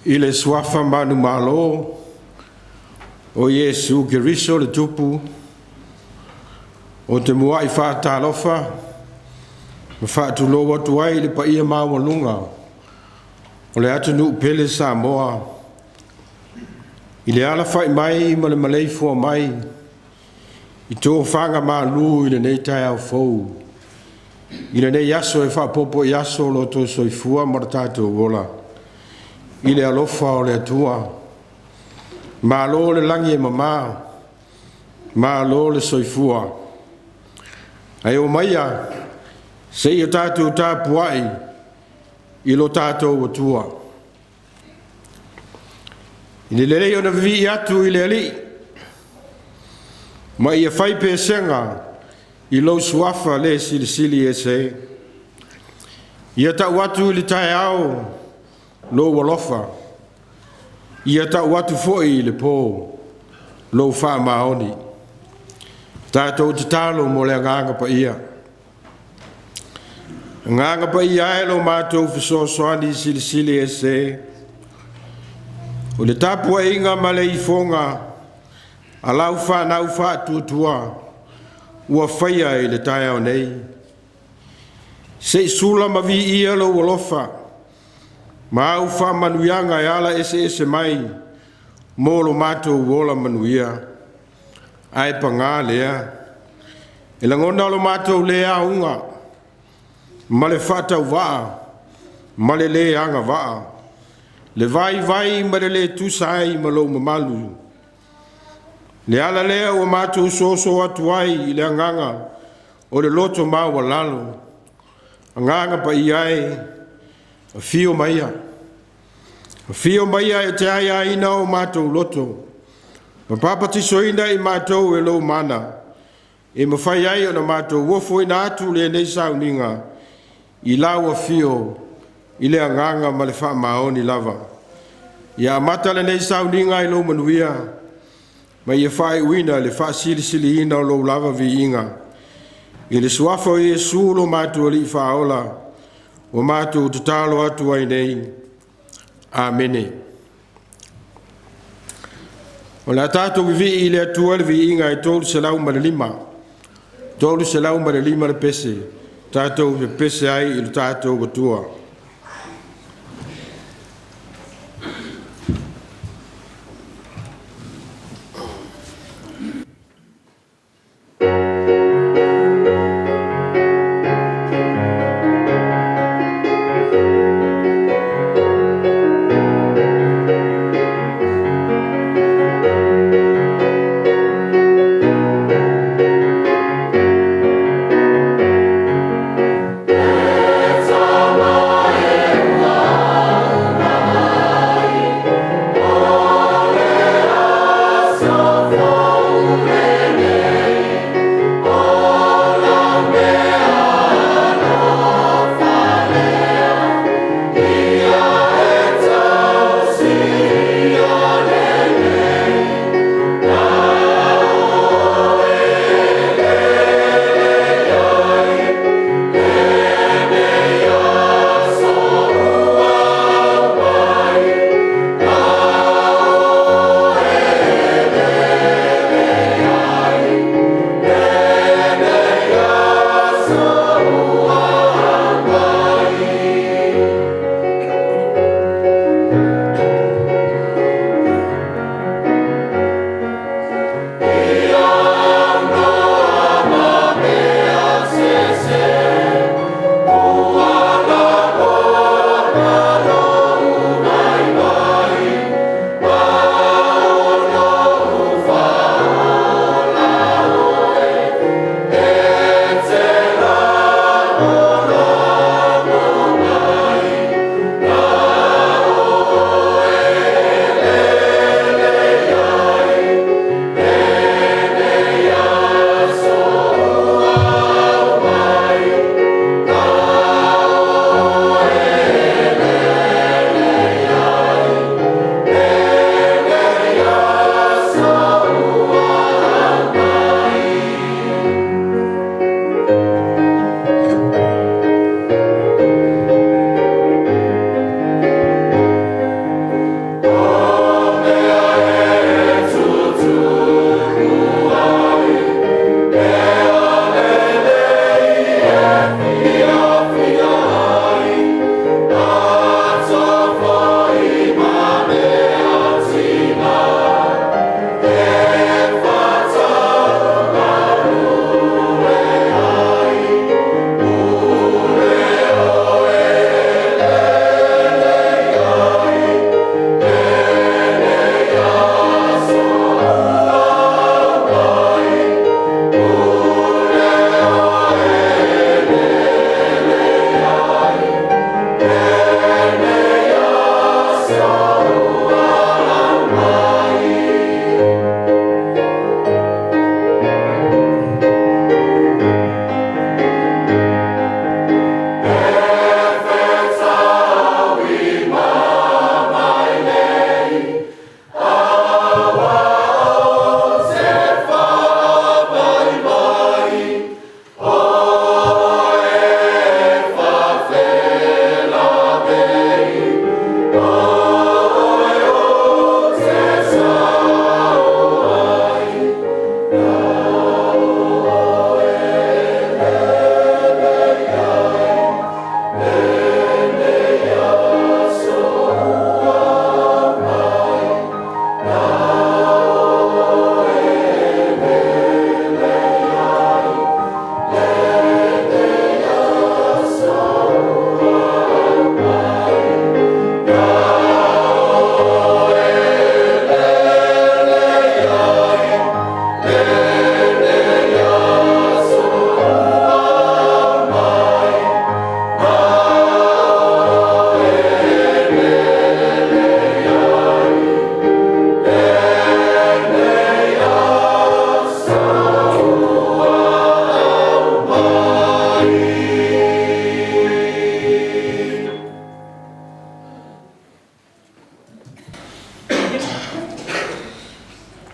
I le suafa manumalo o Iesu Keriso le Tupu, ou te muai faatalofa ma faatulou atu ai i le paia maualuga o le atunuu pele Samoa i le alafai mai ma le maleifua mai i tofaga malu i lenei taeao fou, i lenei aso e faaopoopo i aso o lo outou soifua ma lo tatou ola i le alofa o le Atua. Malo le lagi e mama, malo le soifua. Ae oo maia se i o tatou tapuai i lo tatou Atua. I le lelei ona vivii atu i le Alii ma ia fai pesega i lou suafa le Silisili Ese. Ia tau atu i le taeao lou alofa, ia tau atu foi i le po lou faamaoni. Tatou tatalo mo le Agaga Paia. Agaga Paia e, lo matou fesoasoani silisili ese, o le tapuaiga ma le ifoga a lau fanau faatuatua ua faia i le taeao nei, se i sula ma viia lou alofa ma au faamanuiaga e ala eseese mai mo lo matou ola manuia. Ae paga lea, e lagona lo matou le auga ma le faatauvaa ma le le agavaa, le vaivai ma le le tusa ai ma lou mamalu. Le ala lea ua matou soso atu ai i le agaga o le loto maualalo, Agaga Paia e, afio maia, afio maia e te aiaina o matou loto, ma papatisoina i matou e lou mana, e mafai ai ona matou ofoina atu lenei sauniga i lau afio i le agaga ma le faamaoni lava. Ia amata lenei sauniga i lou manuia, ma ia faaiuina i le faasilisiliina o lou lava viiga. I le suafa o Iesu lo matou Alii Faaola, ua matou tatalo atu ai nei. Amene. O le a tatou vivii i le Atua i le viiga e 305, 305 le pese, tatou pepese ai i le tatou Atua.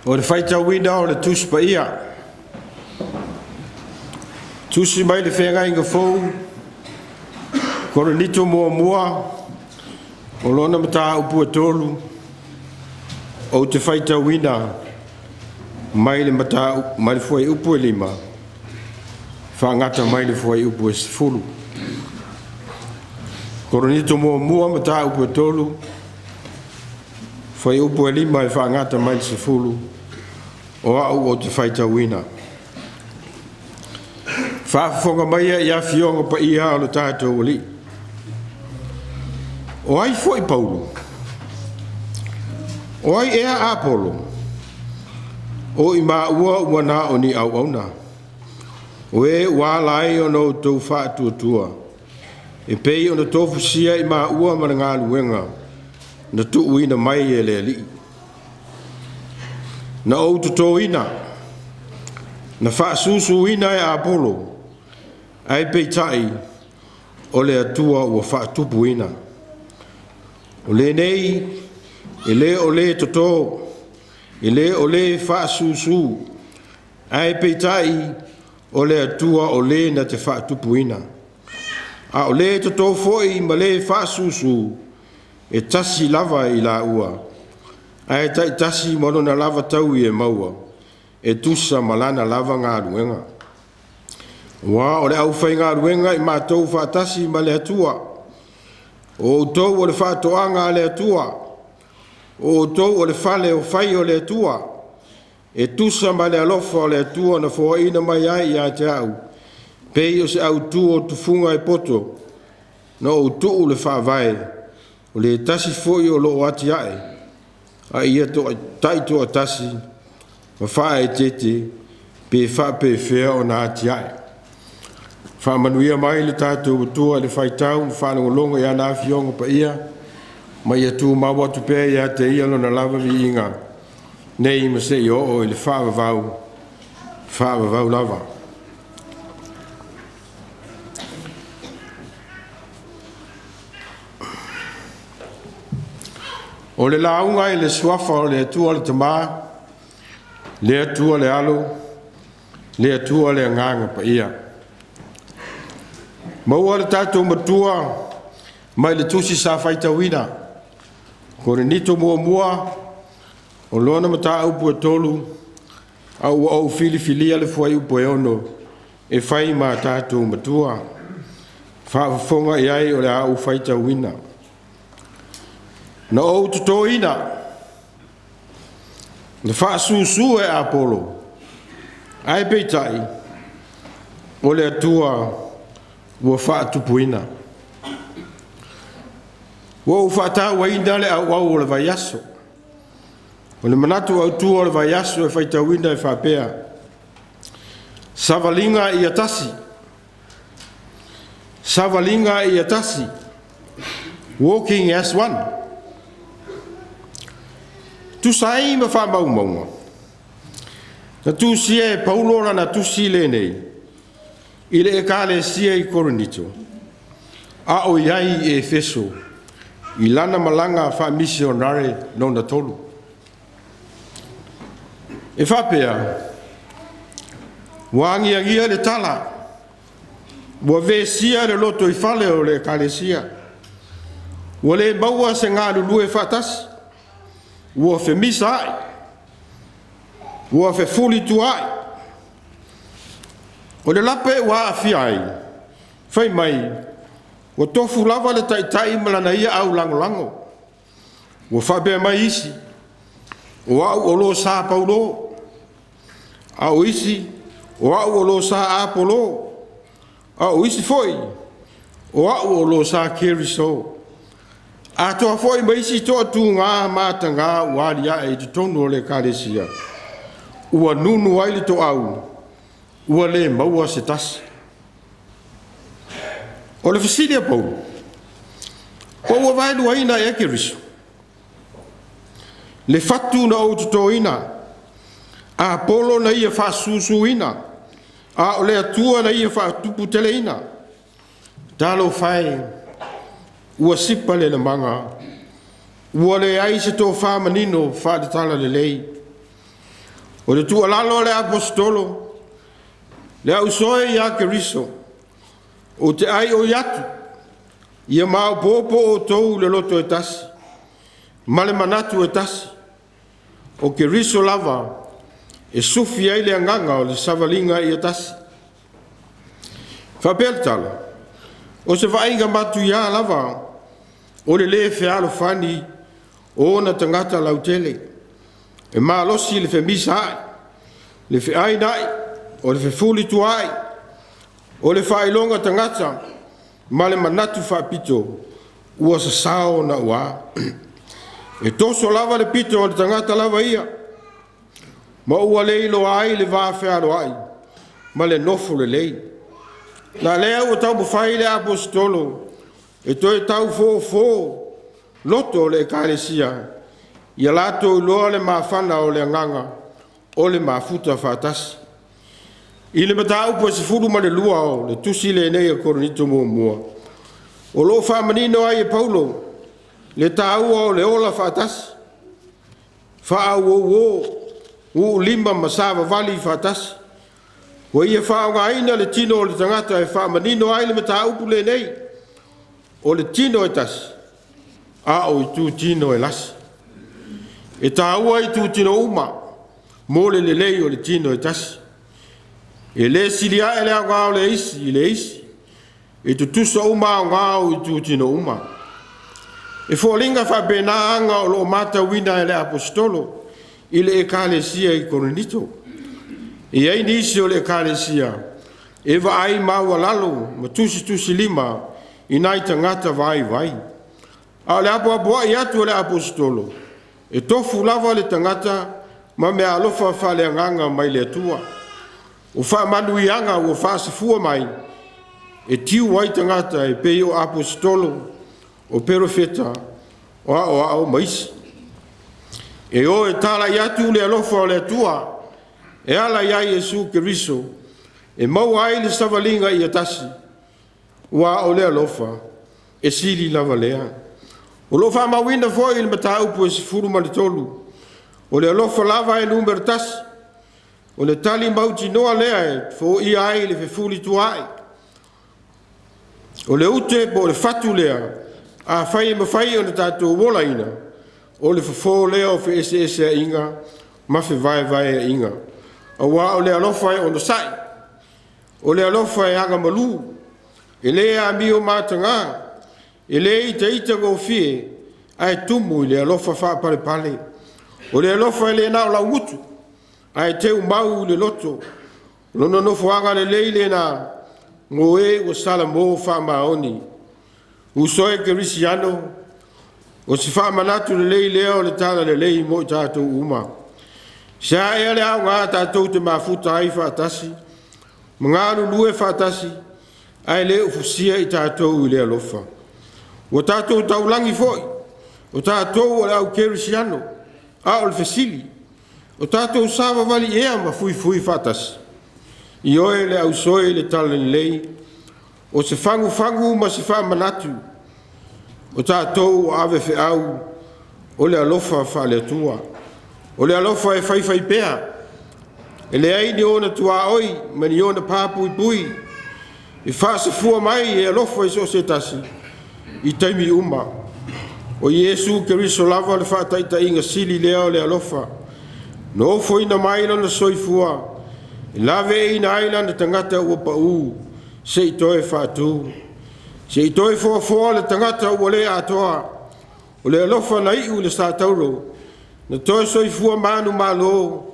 O le faitauina o le Tusi Paia, tusi mai le Feagaiga Fou, Korinito muamua, o lona mataupu e 3, ou te faitauina mai le mataupu mai le fuaiupu e 5 faagata mai le fuaiupu e 10. Korinito muamua, mataupu e 3, fuaiupu e 5 e faagata mai le 10, o au ou te faitauina. Faafofoga maia i afioga paia o le tatou Alii. O ai foi Paulo? O ai ea Apolo? O i maua ua na o ni auauna, o e ua ala ai ona outou faatuatua, e pei ona tofusia i maua ma le galuega na tuuina mai e le Alii. Na ou totoina, na faasusuina e Apolo, ae peitai o le Atua ua faatupuina. O lenei e le o le toto, e le o le faasusu, ae peitai o le Atua o le na te faatupuina. A o le toto foi ma le faasusu, e tasi lava i laua, ae taitasi ma lona lava taui e maua, e tusa ma lana lava galuega. Aua o le aufaigaluega i matou faatasi ma le Atua, o outou o le faatoaga a le Atua, o outou o le fale o fai o le Atua, e tusa ma le alofa o le Atua na foaina mai ai ia te au, pei o se autu o tufuga e poto, na ou tuu le faavae, o le tasi foi o lo o atiae, a ia taitoatasi ma faaeteete pe faapefea ona atiae. Faamanuia mai le tatou Atua i le faitau ma faalogologo i ana Afioga Paia, ma ia tumau atu pea ia te Ia Lona lava viiga, nei ma seia oo i le faavavau, faavavau lava. O le lauga i le Suafa o le Atua le Tama, le Atua le Alo, le Atua le Agaga Paia. Maua le tatou Matua mai le tusi sa faitauina, Korinito muamua, o lona mataupu e 3, a ua ou filifilia le fuaiupu e 6 e fai ma tatou matua. Faafofoga i ai o le a ou faitauina. Na ou totoina, na faasusu e Apolo, ae peitai, o le Atua ua faatupuina. Ua ou faatauaina le auau o le vaiaso. O le manatu autu o le vaiaso e faitauina e faapea: Savaliga ia tasi, savaliga ia tasi, walking as one. Tusa ai ma faamaumauga, na tusia e Paulo lana tusi lenei i le ekalesia i Korinito, a o i ai i Efeso i lana malaga faamisionare lona tolu. E faapea, ua agiagia le tala, ua vesia le lotoifale o le ekalesia, ua le maua se galulue faatasi, ua femisaai, ua fefulituaai. O le lape ua aafia ai, fai mai ua tofu lava le taitai ma lana ia aulagolago. Ua faapea mai isi, o au o lo sa Paulo, a o isi, o au o lo sa Apolo, a o isi foi, o au o lo sa Keriso. Atoa foi ma isi toatuga mataga ua alia'e i totonu o le ekalesia, ua nunu ai le toau, ua le maua se tasi. O le fesili a Paulo, po ua vaeluaina ea Keriso? Le fatu na ou totoina, Apolo na ia faasusuina, A o le Atua na ia faatuputeleina. Talofa e, ua sipa le lamaga, ua leai se tofa manino faale-Talalelei. O le tuualalo a le Aposetolo le au soe ia Keriso, ou te aioi atu, ia maopoopo outou i le loto e tasi ma le manatu e tasi. O Keriso lava e sufi ai le agaga o le savaliga ia tasi. E faapea le tala, o se vaaiga matuia lava o le le fealofani o ona tagata lautele. E malosi le femisaai, le feainai, o le fefulisai, o le faailoga tagata ma le manatu faapito, ua sasao naua. E toso lava le pito o le tagata lava ia, ma ua le iloa ai le vafealoai ma le nofo lelei. A lea ua taumafai le Aposetolo e toe tau fofo loto o le Ekalesia, ia latou iloa le mafana o le agaga o le mafuta faatasi. I le mataupu e 12 o le tusi lenei a Korinito muamua, o lo o faamanino ai e Paulo le taua o le ola faatasi, faaauouo, uulima ma savavali faatasi. Ua ia faaaogaina le tino o le tagata e faamanino ai le mataupu lenei, o le tino e tasi, a o itutino e lasi. E taua itutino uma mo le lelei o le tino e tasi. E le sili ae le aoga o le isi i le isi, e tutusa uma aoga o itutino uma. E foliga faapena aga o lo o matauina e le Aposetolo i le Ekalesia i Korinito. E i ai nisi o le Ekalesia e vaai maualalo ma tusitusilima i nai tagata vaivai. A o le apoapoai atu a le Aposetolo, e tofu lava le tagata ma meaalofa faaleagaga mai le Atua. O faamanuiaga ua faasafua mai e tiu ai tagata e pei o aposetolo, o perofeta, o aoao ma isi. E o e talai atu le alofa o le Atua e ala ia Iesu Keriso e maua ai le savaliga ia tasi, aua o le alofa e sili lava lea. O lo o faamauina foi i le mataupu e 13, o le alofa lava e numera tasi, o le tali mautinoa lea e foia ai le fefulisai. O le ute po o le fatu lea, afai e mafai ona tatou olaina, o le fofo lea o feeseeseaiga ma fevaevaeaiga. Aua o le alofa e onosai, o le alofa e agamalu, e le amio mataga, e le itaita gofie, ae tumu i le alofa faapalepale. O le alofa e le na o laugutu, ae teumau i le loto. O lona nofoaga lelei lena mo e ua salamo faamaoni. Uso e kerisiano, o se faamanatu lelei lea o le Talalelei mo i tatou uma. Se a ea le aoga tatou te mafuta ai faatasi ma galulue faatasi, ae le ufusia i tatou i le alofa? Ua tatou taulagi foi, o tatou o le au kerisiano, a o le fesili, o tatou savavali ea ma fuifui faatasi? Ioe le au soe i le Talalelei, o se fagufagu ma se faamanatu, o tatou o ave feau o le alofa faale-Atua. O le alofa e faifaipea, e leai ni ona tuaoi ma ni ona papuipui, e faasafua mai e alofa i so o se tasi i taimi uma. O Iesu Keriso lava o le faataitaiga sili lea o le alofa, na ofoina mai lona soifua e laveaiina ai lana tagata ua pau se i toe faatu, se i toe foafoa le tagata ua le atoa. O le alofa na iu i le satauro, na toe soifua manumalo,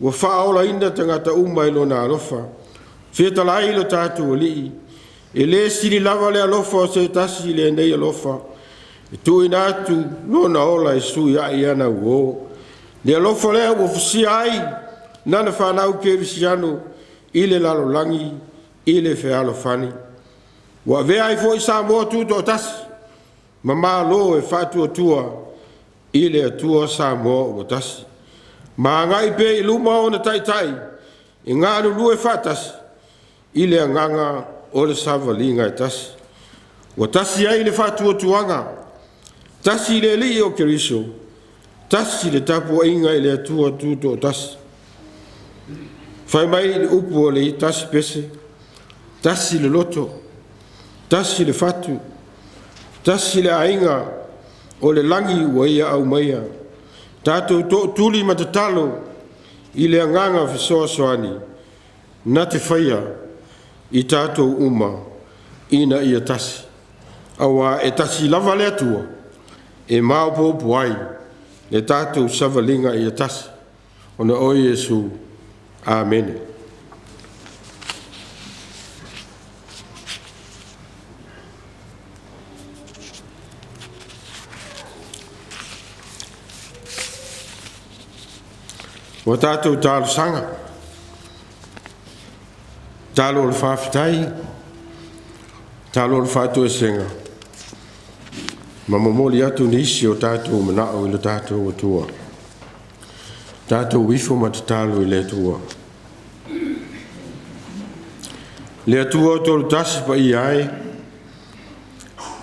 ua faaolaina tagata uma i lona alofa. Fia talai lo tatou Alii, e le sili lava le alofa o se tasi i lenei alofa, e tuuina atu lona ola e sui ai ana uo. Le alofa lea ua fusia ai lana fanau kerisiano i le lalolagi i le fealofani. Ua avea ai foi Samoa Tutoatasi ma Malo e faatuatua i le Atua Samoa ua tasi, ma agai pea i luma ona taitai e galulue faatasi. i le agaga o le savaliga e tasi. Ua tasi ai le faatuatuaga, tasi le Alii o Keriso, tasi le tapuaiga i le Atua Tutoatasi. Fai mai le upu o le tasi pese, tasi le loto, tasi le fatu, tasi le aiga o le lagi ua Ia aumaia, tatou tootuli ma tatalo i le agaga fesoasoani na te faia i tatou uma ina ia tasi. Aua e tasi lava le Atua e maopoopo ai le tatou savaliga ia tasi, ona o Iesu. Amene. Ua tatou talosaga, tatalo o le faafetai, tatalo o le faatoesega, ma momoli atu nisi o tatou manao i lo tatou Atua. Tatou ifo ma tatalo i le Atua. Le Atua o Tolutasi Paia e,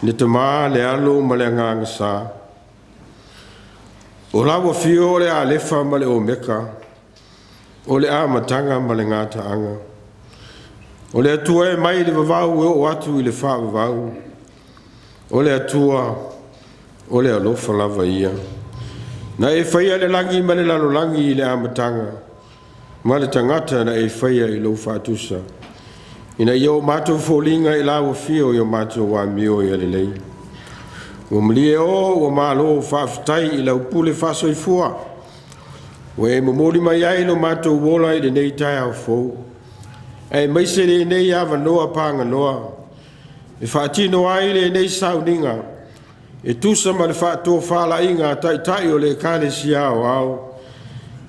le Tama, le Alo ma le Agaga Sa, o lau Afio o le Alefa ma le Omeka, o le Amataga ma le Gataaga. O le Atua e mai le vavau e oo atu i le faavavau, o le Atua o le alofa lava Ia. Na e faia le lagi ma le lalolagi i le amataga, ma le tagata na e faia i lou faatusa, ina ia o matou foliga i lau afio i o matou amio ia lelei. Ua malie o ua malo faafetai i lau pule faasoifua, ua e momoli mai ai lo matou ola i lenei taeao fou, aemaise lenei avanoa paganoa e faatino ai lenei sauniga e tusa ma le faatofalaiga a Taitai o le Ekalesia Aoao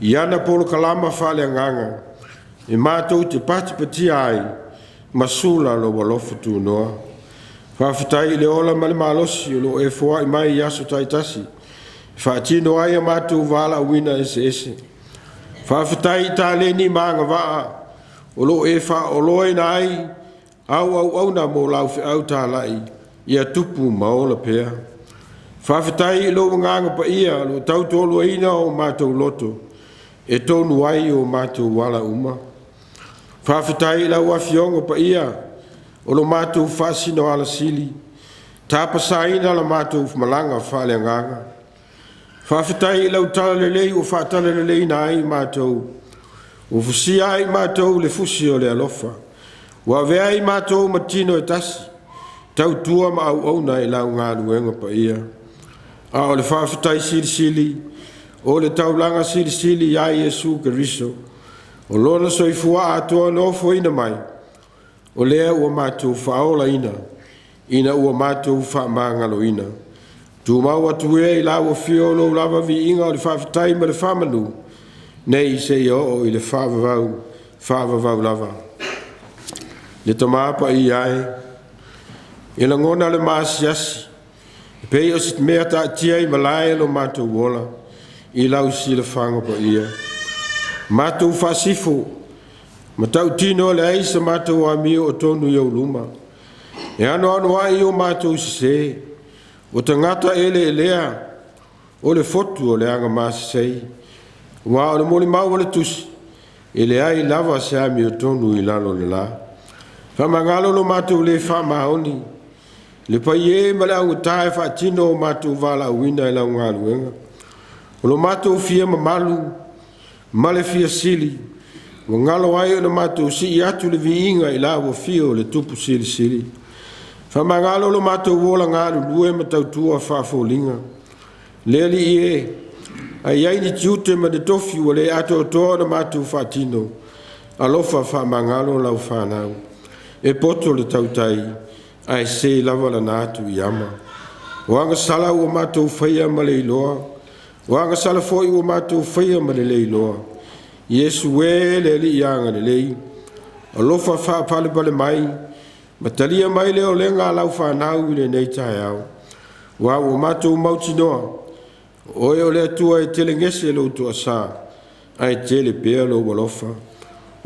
i ana polokalama faaleagaga e matou te patipatia ai ma sula Lou alofa tunoa. Faafetai i le ola ma le malosi o lo o e foai mai i aso taitasi e faatino ai a matou valaauina eseese. Faafetai i taleni ma agavaa o lo o e faaoloaina ai au auauna mo lau feau talai ia tupu ma ola pea. Faafetai i lou Agaga Paia o lo o tautoaluaina o matou loto e tonu ai o matou ala uma. Faafetai i lau Afioga Paia o lo matou faasinoala Sili, tapasaina la matou malaga faaleagaga. Faafetai i lau talalelei ua faatalaleleiina ai matou, ua fusia ai matou i le fusi o le alofa, ua avea ai matou ma tino e tasi, tautua ma auauna i lau galuega paia. A o le faafetai silisili, o le taulaga silisili ia Iesu Keriso, o Lona soifua atoa na ofoina mai, o lea ua matou faaolaina ina ua matou faamagaloina. Tumau atu ea i lau afio lou lava viiga o le faafetai ma le faamanu, nei seia oo i le faavavau, faavavau lava. Le Tama Paia e, e lagona le maasiasi e pei o se mea taatia i malae lo matou ola i lau silafaga paia. Matou faasifo ma tautino e leai sa matou amio o tonu i ou luma. E anoano ai o matou sese, o tagata eleelea, o le fotu o le agamasasei. Aua o le molimau a le Tusi, e leai lava se amiotonu i lalo o le la. Faamagalo lo matou le faamaoni, le paiē ma le augata e faatino o matou valaauina i lau galuega. O lo matou fia mamalu ma le fia sili, ua galo ai ona matou sii atu le viiga i lau afio le Tupu Silisili. Faamagalo lo matou ola galulue ma tautua faafoliga. Le Alii e, a i ai ni tiute ma ni tofi ua le atoatoa ona matou faatino, alofa faamagalo lau fanau. E poto le tautai ae sese lava lana atu i ama. O agasala ua matou faia ma le iloa, o agasala foi ua matou faia ma le le iloa. Iesu e le Alii agalelei, alofa faapalepale mai ma talia mai le olega a lau fanau i lenei taeao. Aua ua matou mautinoa, o Oe o le Atua e telegese lou toasa, ae tele pea lou alofa.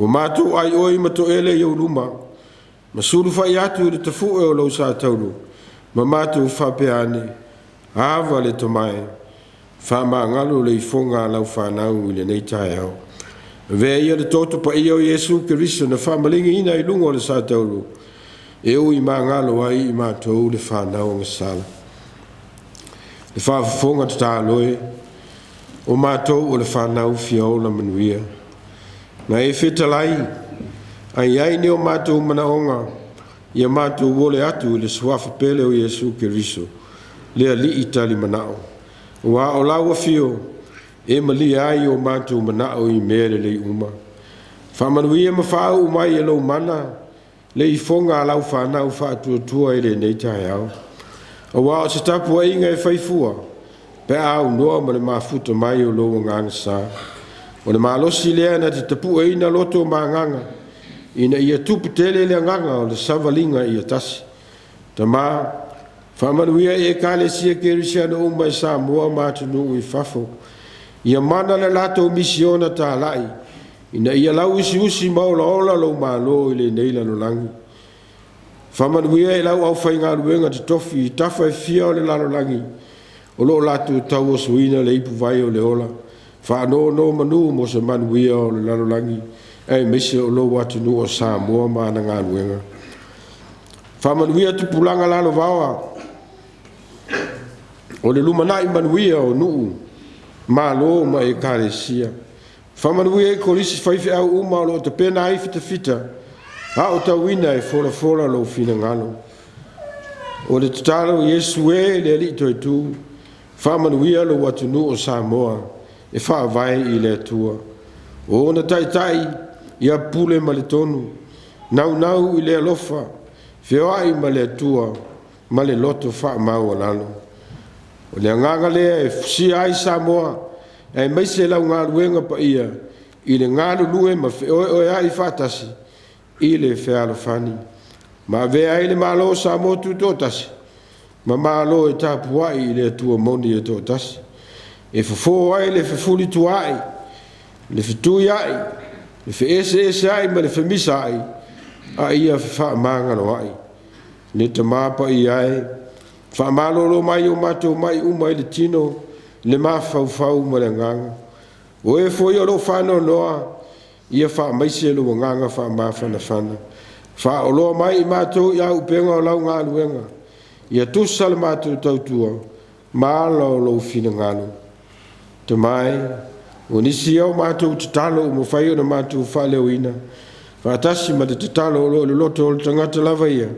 Ua matou ai oe ma toele i ou luma, ma sulufai atu i le tafue o lou sa taulu, ma matou faapea ane, Ava le Tama e, faamagalo le ifoga a lau fanau i lenei taeao. Avea ia le toto paia o Iesu Keriso na faamaligiina i luga o le sa taulu, e ui magalo ai i matou le fanau agasala. Le faafofoga tatalo e, o matou o le fanau fia ola manuia. Na e fetalai, a i ai ni o matou manaoga, ia matou ole atu i le suafa pele o Iesu Keriso, le Alii talimanao, aua o lau afio e malie ai o matou manao i mea lelei uma. Faamanuia ma faauu mai e lou mana le ifoga a lau fanau faatuatua i lenei taeao, aua o se tapuaiga e faifua pe a aunoa ma le mafuta mai o lou Agaga Sa. O le malosi lea na te tapueina loto ma agaga, ina ia tupu tele le agaga o le savaliga ia tasi. Tama, faamanuia i Ekalesia Kerisiano uma i Samoa ma atunuu i fafo, ia mana le latou misiona talai, ina ia lauusiusi ma olaola lou Malo i lenei lalolagi. Faamanuia i lau aufaigaluega totofi i tafa e fia o le lalolagi o lo o latou tauosoina le ipuvai o le ola, faanonomanu mo se manuia o le lalolagi, aemaise o lou atunuu o Samoa ma ana galuega. Faamanuia tupulaga lalovaoa o le lumanai manuia o nuu, malo ma ekalesia. Faamanuia i kolisi faifeau uma o lo o tapena ai fitafita aotauina e folafola lou finagalo. O le tatalo, Iesu e le Alii toetu, faamanuia lou atunuu o Samoa e faavae i le Atua. O ona taitai ia pule ma le tonu, naunau i le alofa, feoai ma le Atua ma le loto faamaualalo. O le agaga lea e fusia ai Samoa aemaise lau galuega paia i le galulue ma feoeoeai faatasi i le fealofani, ma avea ai le Malo o Samoa Tutoatasi ma Malo e tapuai i le Atua moni e toatasi, e fofo ai le fefulituaai, le fetuiai, le feeseeseai ma le femisaai, a ia fefaamagaloai. Le Tama Paia e, faamalolo mai o matou mai uma i le tino, le mafaufau ma le agaga. O e foi o lo o faanoanoa, ia faamaise lou agaga faamafanafana. Faaoloa mai i matou i auupega o lau galuega, ia tusa le matou tautua ma ala o lou finagalo. Tama e, o nisi ia o matou tatalo ua mafai ona matou faaleoina, faatasi ma le tatalo o lo o i le loto o le tagata lava ia,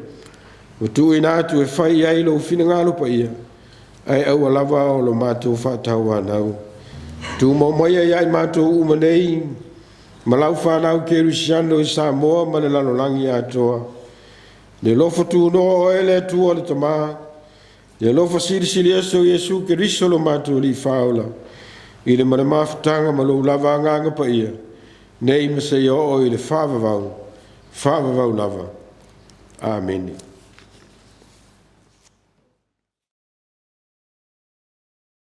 ua tuuina atu e fai i ai lou finagalo paia, ae aua lava o lo matou faatauanau. Tumau maia ia i matou uma nei ma lau fanau kerisiano i Samoa ma le lalolagi atoa, le alofa tunoa o Oe le Atua le Tama, le alofa silisili ese o Iesu Keriso lo matou Alii Faaola, i le ma le mafutaga ma lou lava Agaga Paia, nei ma seia oo i le faavavau, faavavau lava. Amene.